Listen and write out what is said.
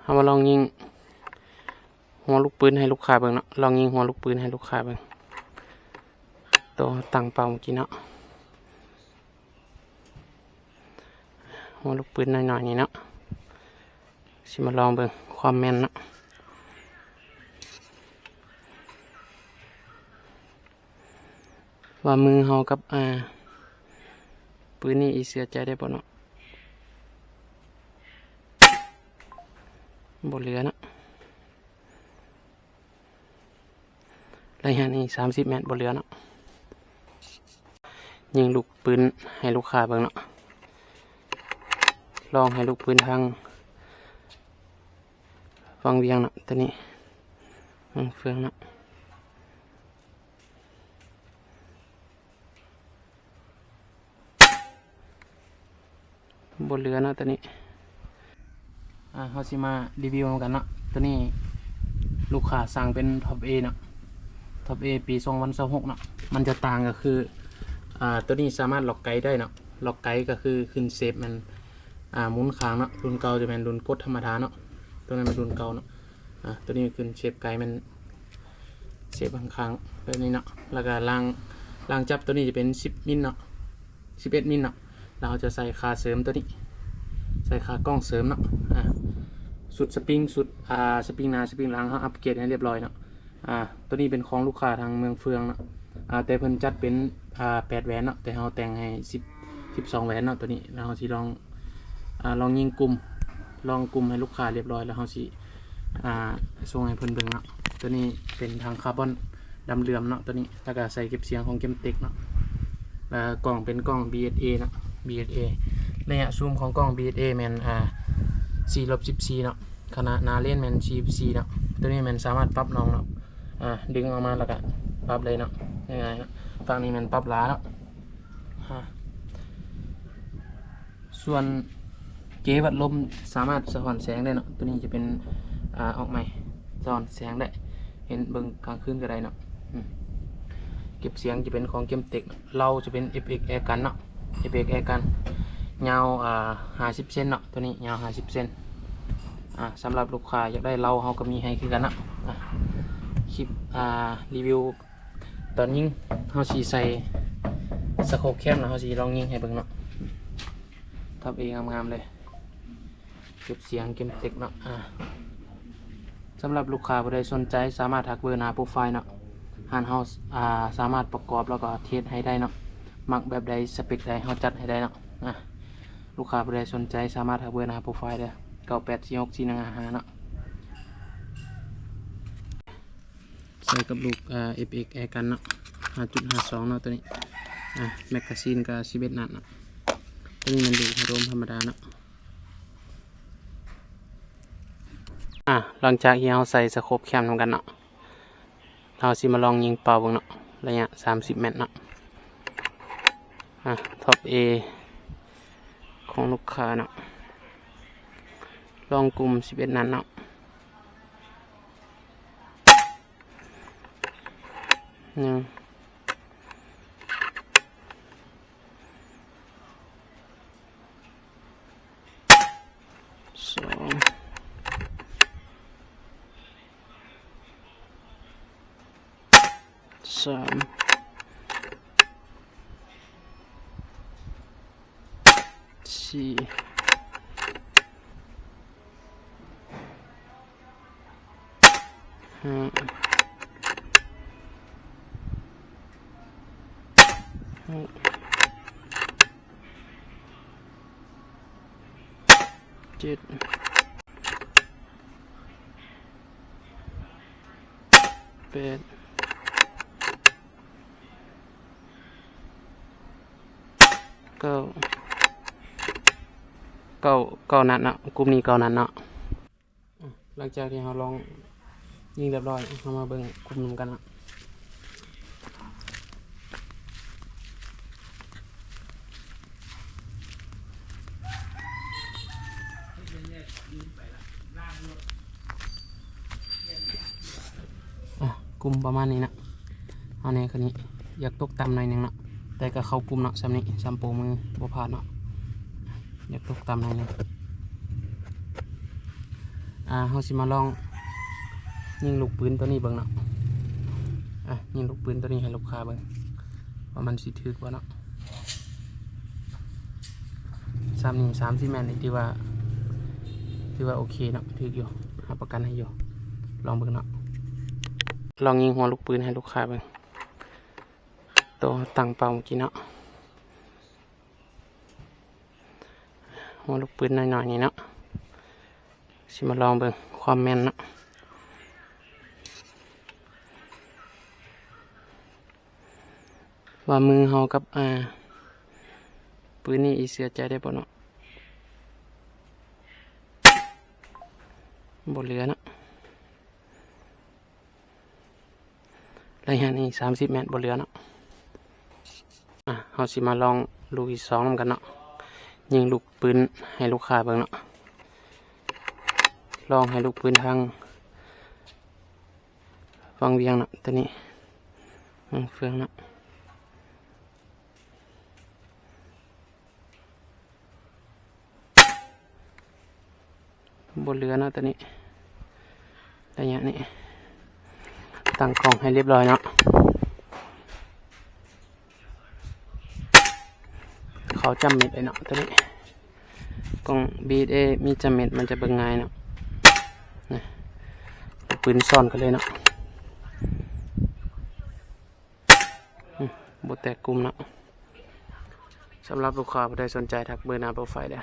ເຮົາມາລອງຍິງຫົວລູກປືນໃຫ້ລູກຄ້າເບິ່ງເນາະ, ລອງຍິງຫົວລູກປືນໃຫ້ລູກຄ້າເບິ່ງ. ໂຕຕັ້ງເປົ້າເມື່ອກີ້ເນາະ, ຫົວລູກປືນນ້ອຍໆນີ້ເນາະ, ຊິມາລອງເບິ່ງຄວາມແມ່ນເນາະ. ວ່າມືເຮົາກັບ ອ່າ ປືນນີ້ ອີ່ເຊື່ອໃຈໄດ້ບໍ່ເນາະ? ບໍ່ເຫຼືອເນາະ, ໄລຍະນີ້ສາມສິບແມັດ ບໍ່ເຫຼືອເນາະ. ຍິງລູກປືນໃຫ້ລູກຄ້າເບິ່ງເນາະ, ລອງໃຫ້ລູກປືນທາງ ວັງວຽງເນາະ ໂຕນີ້ ວັງເຟືອງເນາະ. ບໍ່ເຫຼືອເນາະ ໂຕນີ້. ອ່າ ເຮົາຊິມາຣີວິວນຳກັນເນາະ. ໂຕນີ້ລູກຄ້າສັ່ງເປັນ Top A ເນາະ, Top A ປີສອງພັນຊາວຫົກເນາະ. ມັນຈະຕ່າງກໍຄື ອ່າ ໂຕນີ້ສາມາດລັອກໄກໄດ້ເນາະ, ລັອກໄກກໍຄືຂຶ້ນເຊບແມ່ນ ອ່າ ໝູນຂ້າງເນາະ, ລຸ້ນເກົ່າຈະແມ່ນລຸ້ນກົດທຳມະດາເນາະ, ໂຕນັ້ນແມ່ນລຸ້ນເກົ່າເນາະ. ອ່າ ໂຕນີ້ຂຶ້ນເຊບໄກແມ່ນເຊບຂ້າງໆແບບນີ້ເນາະ, ແລ້ວກໍລາງ ລາງຈັບໂຕນີ້ຈະເປັນສິບມິນເນາະ, ສິບເອັດມິນເນາະ. ແລ້ວເຮົາຈະໃສ່ຂາເສີມໂຕນີ້ ໃສ່ຂາກ້ອງເສີມເນາະ. ອ່າ ຊຸດສະປຣິງ ຊຸດ ອ່າ ສະປຣິງໜ້າ ສະປຣິງຫຼັງ ເຮົາອັບເກຣດໃຫ້ລຽບຮ້ອຍເນາະ. ອ່າ ໂຕນີ້ເປັນຂອງລູກຄ້າທາງເມືອງເຟືອງເນາະ, ອ່າ ແຕ່ເພິ່ນຈັດເປັນ ອ່າ ແປດແຫວນເນາະ, ແຕ່ເຮົາແຕ່ງໃຫ້ສິບ ສິບສອງແຫວນເນາະ ໂຕນີ້. ແລ້ວເຮົາຊິລອງ ອ່າ ລອງຍິງກຸ່ມ ລອງກຸ່ມໃຫ້ລູກຄ້າລຽບຮ້ອຍ ແລ້ວເຮົາຊິ ອ່າ ສົ່ງໃຫ້ເພິ່ນເບິ່ງເນາະ. ໂຕນີ້ເປັນຖັງຄາບອນດຳເຫຼືອມເນາະ ໂຕນີ້, ແລ້ວກໍໃສ່ເກັບສຽງຂອງເກມເຕັກເນາະ. ແລ້ວກ້ອງເປັນກ້ອງ ບີເອັສເອ ເນາະ ບີເອັສເອ. ໄລຍະຊູມຂອງກ້ອງ ບີເອັສເອ ແມ່ນ ອ່າ ສີ່ລົບສິບສີ່ເນາະ, ຂະໜາດໜ້າເລນແມ່ນສີ່ສິບສີ່ເນາະ. ໂຕນີ້ແມ່ນສາມາດປັບໜ່ອງເນາະ, ອ່າ ດຶງອອກມາແລ້ວກໍປັບເລີຍເນາະ, ງ່າຍໆເນາະ. ຝັ່ງນີ້ແມ່ນປັບຫຼາເນາະ. ອ່າ ສ່ວນເກວັດລົມສາມາດສະທ້ອນແສງໄດ້ເນາະ, ໂຕນີ້ຈະເປັນ ອ່າ ອອກໃໝ່ ສະທ້ອນແສງໄດ້, ເຫັນເບິ່ງກາງຄືນກໍໄດ້ເນາະ. ອືມ ເກັບສຽງຈະເປັນຂອງເກມເຕັກ, ເລົາຈະເປັນ ເອັຟເອັກ ແອກັນເນາະ, ເອັຟເອັກ ແອກັນ ຍາວ ອ່າ ຫ້າສິບເຊັນເນາະ, ໂຕນີ້ຍາວຫ້າສິບເຊັນ. ອ່າ ສຳລັບລູກຄ້າຢາກໄດ້ເລົາ ເຮົາກໍມີໃຫ້ຄືກັນເນາະ. ອ່າ ຄລິບ ອ່າ ຣີວິວ ຕອນຍິງເຮົາຊິໃສ່ສະໂຄບແຄມ ແລ້ວເຮົາຊິລອງຍິງໃຫ້ເບິ່ງເນາະ. ທັບເອງາມໆເລີຍ, ເກັບສຽງເກັບເຕັກເນາະ. ອ່າ ສຳລັບລູກຄ້າຜູ້ໃດສົນໃຈ ສາມາດທັກເບີໜ້າໂປຣໄຟເນາະ, ຮ້ານເຮົາ ອ່າ ສາມາດປະກອບ ແລ້ວກໍເຮັດໃຫ້ໄດ້ເນາະ. ມັກແບບໃດ ສະເປັກໃດ ເຮົາຈັດໃຫ້ໄດ້ເນາະ. ອ່າ ລູກຄ້າຜູ້ໃດສົນໃຈ ສາມາດທັກເບີໜ້າໂປຣໄຟເດີ້, ເກົ້າແປດສີ່ຫົກສີ່ໜຶ່ງຫ້າຫ້າເນາະ. ໃສ່ກັບລູກ ເອັຟເອັກ ແອກັນເນາະ, ຫ້າຈຸດຫ້າສອງເນາະ ໂຕນີ້. ອ່າ ແມັກກາຊີນກໍສິບເອັດນັດເນາະ, ໂຕນີ້ແມ່ນລູກຮະດົມທຳມະດາເນາະ. ອ່າ ຫຼັງຈາກທີ່ເຮົາໃສ່ສະໂຄບແຄມນຳກັນເນາະ, ເຮົາຊິມາລອງຍິງເປົ້າເບິ່ງເນາະ, ໄລຍະສາມສິບແມັດເນາະ. ອ່າ ທັບເອຂອງລູກຄ້າເນາະ, ລອງກຸ່ມສິບເອັດນັດເນາະ. ໜຶ່ງ ສອງ ສາມ ສີ່ ຫ້າ ຫົກ ເຈັດ ແປດ ເກົ້າ ເກົ້າ ເກົ້ານັດເນາະ, ກຸ່ມນີ້ເກົ້ານັດເນາະ. ຫຼັງຈາກທີ່ເຮົາລອງຍິງຮຽບຮ້ອຍ, ເຮົາມາເບິ່ງກຸ່ມນຳກັນເນາະ. ອ່ະ ກຸ່ມປະມານນີ້ນະ, ເຮົາແນວຄືນີ້ ຢາກຕົກຕ່ຳໜ້ອຍໜຶ່ງເນາະ, ແຕ່ກໍເຂົ້າກຸ່ມເນາະ, ສ່ຳນີ້ ສ່ຳໂປ້ມື ບໍ່ພາດເນາະ, ຢາກຕົກຕ່ຳໜ້ອຍໜຶ່ງ. ອ່າ ເຮົາຊິມາລອງຍິງລູກປືນໂຕນີ້ເບິ່ງເນາະ. ອ່ະ ຍິງລູກປືນໂຕນີ້ໃຫ້ລູກຄ້າເບິ່ງ ວ່າມັນຊິຖືກບໍ່ເນາະ. ສາມນີ້ ສາມສິບແມັດນີ້ ຖືວ່າ ຖືວ່າໂອເຄເນາະ ຖືກຢູ່ ຮັບປະກັນໃຫ້ຢູ່. ລອງເບິ່ງເນາະ ລອງຍິງຫົວລູກປືນໃຫ້ລູກຄ້າເບິ່ງ ໂຕຕັ້ງເປົ້າເມື່ອກີ້ເນາະ. ຫົວລູກປືນນ້ອຍໆນີ້ເນາະ ຊິມາລອງເບິ່ງຄວາມແມ່ນເນາະ ວ່າມືເຮົາກັບ ອ່າ ປືນນີ້ ອີ່ເຊື່ອໃຈໄດ້ບໍ່ເນາະ. ບໍ່ເຫຼືອເນາະ. ໄລຍະນີ້ສາມສິບແມັດ ບໍ່ເຫຼືອເນາະ. ອ່ະ ເຮົາຊິມາລອງລູກທີສອງນຳກັນເນາະ ຍິງລູກປືນໃຫ້ລູກຄ້າເບິ່ງເນາະ. ລອງໃຫ້ລູກປືນທາງວັງວຽງເນາະ ໂຕນີ້ ເຟືອງເນາະ. ບໍ່ເຫຼືອເນາະ ໂຕນີ້ ໄລຍະນີ້ ຕັ້ງກ້ອງໃຫ້ລຽບຮ້ອຍເນາະ. ເຂົ້າຈ້ຳເມັດເລີຍເນາະ ໂຕນີ້ ກ້ອງບີເອສເອມີຈ້ຳເມັດ ມັນຈະເບິ່ງງ່າຍເນາະ. ນະ ປືນຊ້ອນກັນເລີຍເນາະ. ອືມ ບໍ່ແຕກກຸ່ມເນາະ. ສຳລັບລູກຄ້າຜູ້ໃດສົນໃຈ ທັກເບີໜ້າໂປຣໄຟເດີ້.